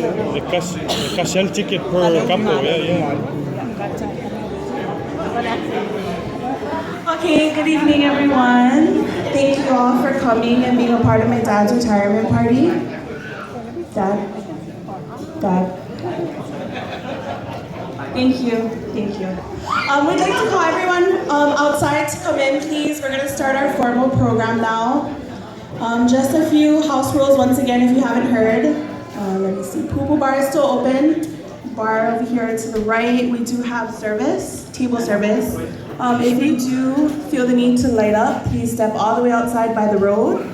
E tasi, e tasi lava le ticket per couple, yeah, yeah. Okay, good evening, everyone. Thank you all for coming and being a part of my dad's retirement party. Dad, Dad. Thank you, thank you. We'd like to call everyone outside to come in, please. We're going to start our formal program now. Just a few house rules once again, if you haven't heard. Let me see. Pupu bar is still open. Bar over here to the right, we do have service, table service. If you do feel the need to light up, please step all the way outside by the road.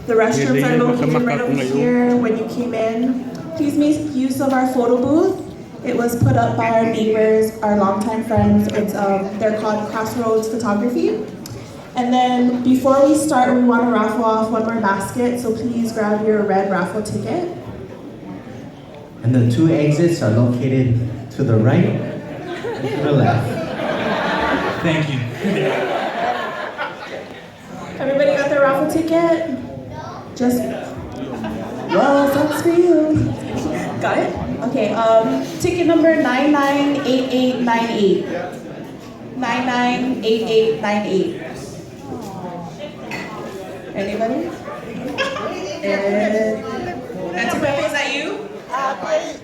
The restrooms are located right over here when you came in. Please make use of our photo booth. It was put up by our neighbors, our longtime friends. It's they're called Crossroads Photography. And then before we start, we want to raffle off one more basket, so please grab your red raffle ticket. And the two exits are located to the right and to the left. Thank you. Everybody got their raffle ticket? Just, well, sucks for you. Got it? Okay, ticket number 998898. 998898. Anybody? Auntie Pepe, is that you?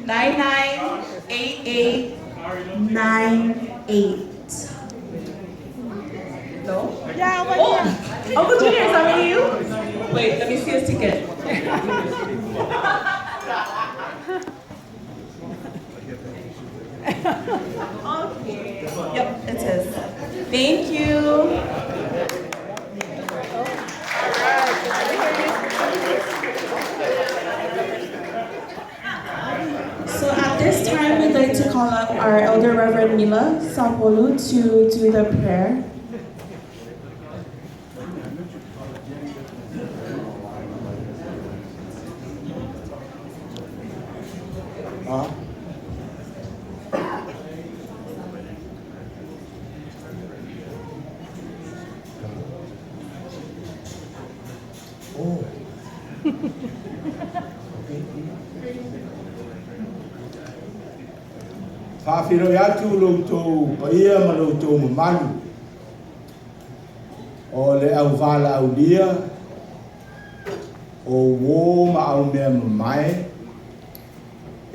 998898. No? Yeah, over Oh, here. Uncle Junior, is that really you? Wait, let me see his ticket. Okay. Yep, it's his. Thank you. So at this time, we'd like to call up our Elder Reverend Mila Sapolu to do the prayer. Oh. Faafeiloai atu lo outou paia ma lo outou mamalu o le auvalaaulia o uō ma aumea mamae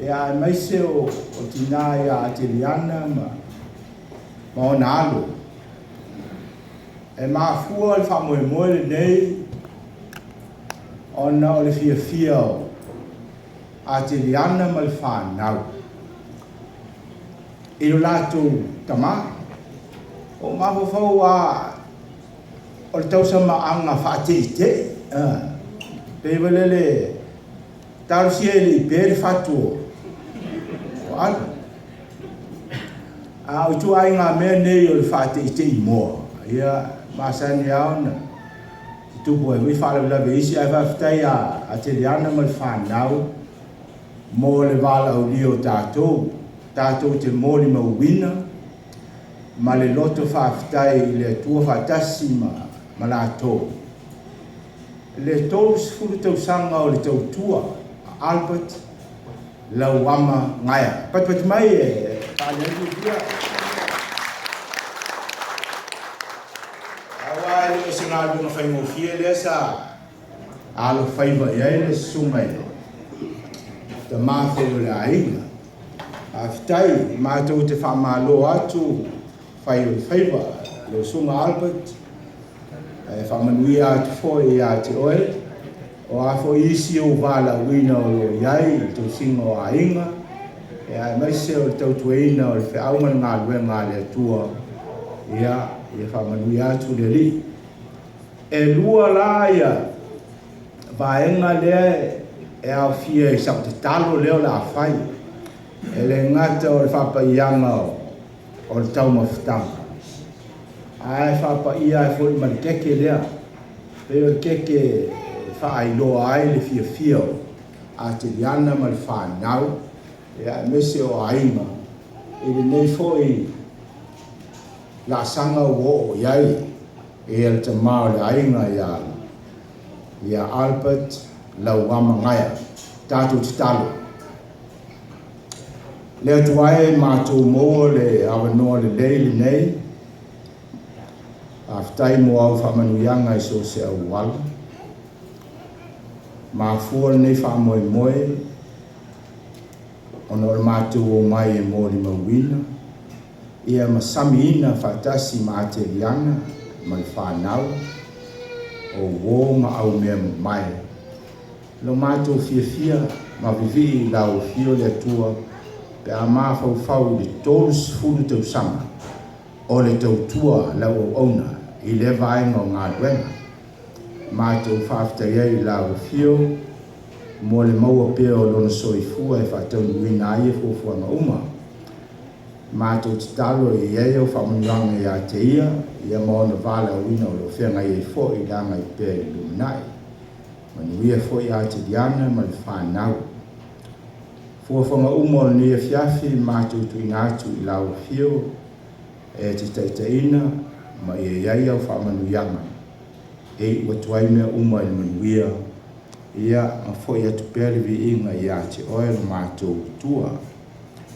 ia aemaise o o tinā iā Ateliana ma ma ona alo. E mafua le faamoemoe lenei ona o le fiafia o Ateliana ma le fanau i lo latou tamā. Ua mafaufau lava o le tausamaaga faateitei, pei foi lele talosia e le i pe le fatu o Ala. A o ituaiga mea nei o le faateitei moa, ia masani lava ona tutupu ai foi faalavelave i isi, ae faafetai ia Ateliana ma le fanau mo le valaaulia o tatou, tatou te molimauina ma le loto faafetai i le Atua faatasi ma, ma latou. Le 30 tausaga o le tautua a Albert Lauama Gaea. Patipati mai e faaalia ai fiafia. Aua e le o se galuega faigofie lea sa alofaiva i ai le susuga i le tama foi o le aiga. Faafetai, matou te faamalo atu fai o le faiva, lau susuga Albert, e faamanuia atu foi ia te oe, o a foi isi ou valaauina o lo o i ai i le tausiga o aiga, aemaise o le tautuaina o le feau ma le galuega a le Atua, ia, ia faamanuia atu le Alii. E lua la ia vaega lea e aofia i sau tatalo lea o le a fai, e le gata o le faapaiaga o le taumafataga, ae faapaia ai foi ma le keke lea, pei o le keke e faailoa ai le fiafia o Ateliana ma le fanau, aemaise o aiga i lenei foi laasaga ua oo i ai le tama o le aiga ia Albert Lauama Gaea. Tatou tatalo. Le Atua e, matou maua le avanoa lelei lenei. Faafetai mo au faamanuiaga i so o se auala. Mafua lenei faamoemoe ona o le matou omai e molimauina ia ma samiina faatasi ma Ateliana ma le fanau o uō ma aumea mamae. Lo matou fiafia ma vivii i lau afio le Atua pe a mafaufau i le 30 tausaga o le tautua lau auauna i lea vaega o galuega. Matou faafetai ai i lau afio mo le maua pea o lona soifua e faataunuuina ai e fuafuaga uma. Matou tatalo e i ai au faamanuiaga ia te ia, ia ma ona valaauina o lo o feagai ai foi i le agai pea i le lumanai. Manuia foi Ateliana ma le fanau. Fuafuaga uma o lenei afiafi matou tuuina atu i lau afio e te taitaiina ma ia i ai au faamanuiaga e iu atu ai mea uma i le manuia, ia ma foi atu pea le viiga ia te oe lo matou Atua.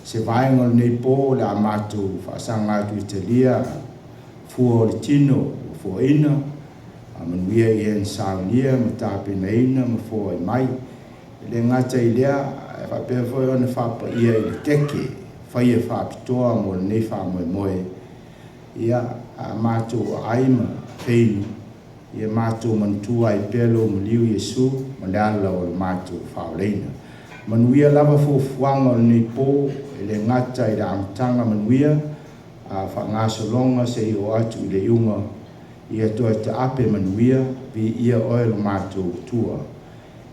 Se vaega o lenei po o le a matou faasaga atu i talia fua o le tino ua foaina, faamanuia i e na saunia ma tapenaina ma foai mai. E le gata i lea, ae faapea foi ona faapaia i le keke faia faapitoa mo lenei faamoemoe, ia a matou aai ma feinu, ia matou manatua ai pea lou maliu Iesu ma le ala o le matou faaolaina. Manuia lava fuafuaga o lenei po, e le gata i le amataga manuia, a faagasologa seia oo atu i le iuga, ia toe taape manuia, viia oe lo matou Atua.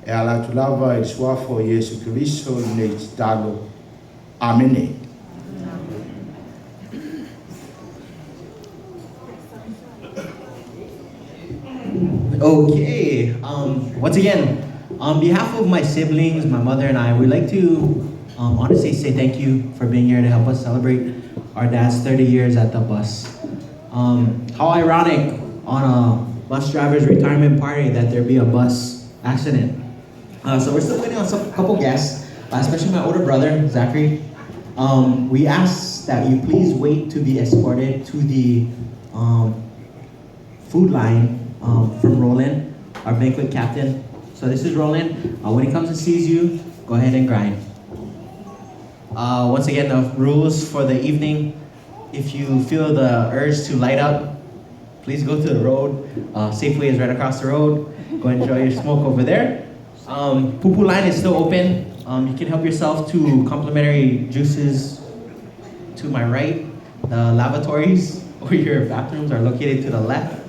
E ala atu lava i le suafa o Iesu Keriso lenei tatalo. Amene. Okay. Once again, on behalf of my siblings, my mother, and I, we'd like to honestly say thank you for being here to help us celebrate our dad's 30 years at the bus. How ironic on a bus driver's retirement party that there be a bus accident. So we're still waiting on some couple guests, especially my older brother, Zachary. We ask that you please wait to be escorted to the food line from Roland, our banquet captain. So this is Roland. When he comes and sees you, go ahead and grind. Once again, the rules for the evening. If you feel the urge to light up, please go to the road. Safeway is right across the road. Go enjoy your smoke over there. Pupu line is still open. You can help yourself to complimentary juices to my right. The lavatories or your bathrooms are located to the left.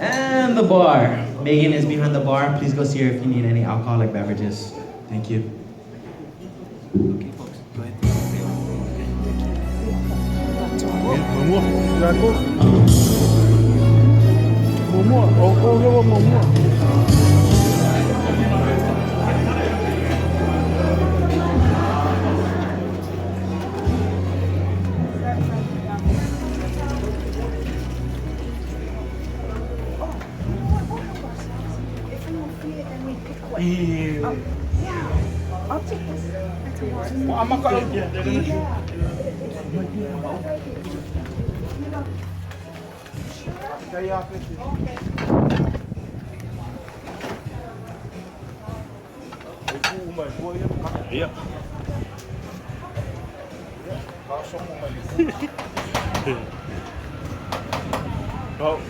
And the bar. Megan is behind the bar. Please go see her if you need any alcoholic beverages. Thank you. Okay, folks, go ahead. Mamua, lako. Mamua, o o lewa mamua. Yeah, I'll take this. It's a lot. Ia. Oh.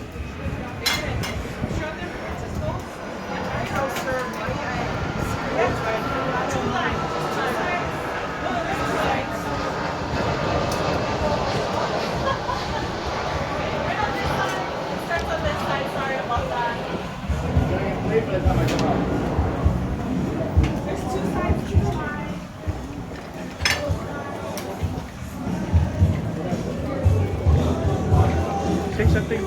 Starts on this side, sorry about that. There's two sides to the line. Take something.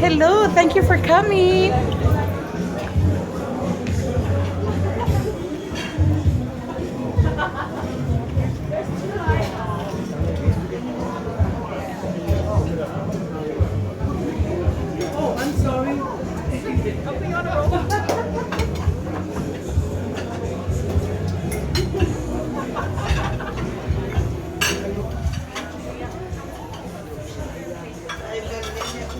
Hello, thank you for coming. Oh, I'm sorry. I'll put you on a roll. This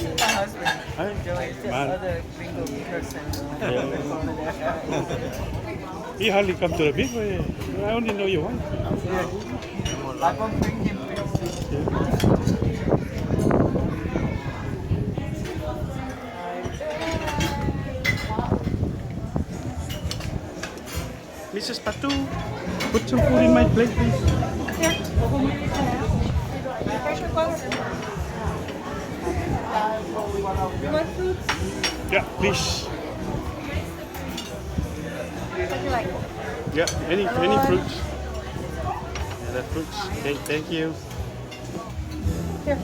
is my husband. Hi. Joey, the Man. other gringo person. He hardly come to the big way. I only know your wife. I won't bring him pretty soon. Mrs. Patu, put some food in my plate, please. You want fruits? Yeah, please. What do you like? Yeah, any fruits. Yeah, the fruits. Okay, thank you. Here.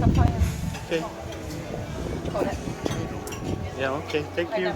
Papaya. Okay. Hold it. Yeah, okay, thank you.